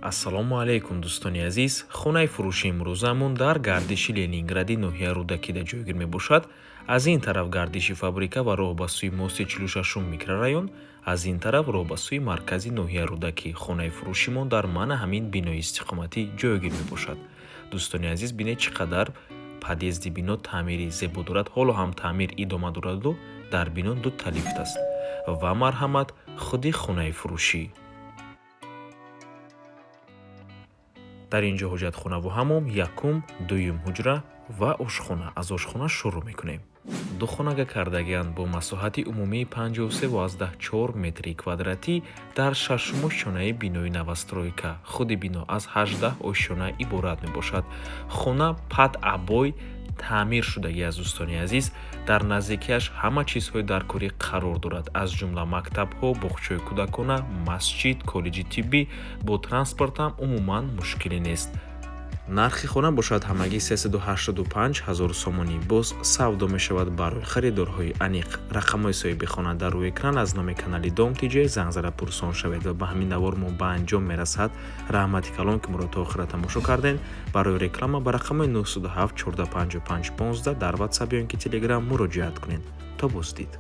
Ассалому алайкум, дӯстони азиз. Хонаи фурӯши имрӯзамон дар гардиши Ленингради ноҳияи Рӯдакида ҷойгир мебошад. Аз ин тараф гардиши фабрика ва роҳ ба сӯи мости 46-ум микрорайон, аз ин тараф роҳ ба сӯи маркази ноҳияи Рӯдакӣ. Хонаи фурӯшимон дар мана ҳамин бинои истиқоматӣ ҷойгир мебошад. Дӯстони азиз, бинед, чӣ қадар подъезди бино таъмири зебо дорад. Ҳоло ҳам таъмир идома дораду дар бино дута лифт аст. Ва марҳамат, худи хонаи фурӯшӣ. Дар ин ҷо ҳоҷатхонаву ҳаммом, якум, дуюм ҳуҷра ва ошхона. Аз ошхона шурӯъ мекунем. Ду хонага кардагианд бо масоҳати умумии 53,4 метри квадратӣ дар шашум ошёнаи бинои новостройка. Худи бино аз 18 ошёна иборат мебошад. Хона под обой таъмир шудагӣ аст, дӯстони азиз. Дар наздикиаш ҳама чизҳои даркорӣ қарор дорад, аз ҷумла мактабҳо, боғчаҳои кӯдакона, масҷид, коллеҷи тиббӣ. Бо транспортам умуман мушкилӣ нест. Нархи хона бошад ҳамагӣ 385 ҳазор сомонӣ. Боз савдо мешавад барои харидорҳои аниқ. Рақамҳои соҳиби хона дар рӯи экран. Аз номи канали Дом Тҷ занг зада пурсон шавед. Ва ба ҳамин навор мо ба анҷом мерасад. Раҳмати калон, ки моро то охира тамошо кардем. Барои реклама ба рақамҳои 907 14 55 15 дар Ватсап ё ин ки Телеграм муроҷиат кунед. То боздид.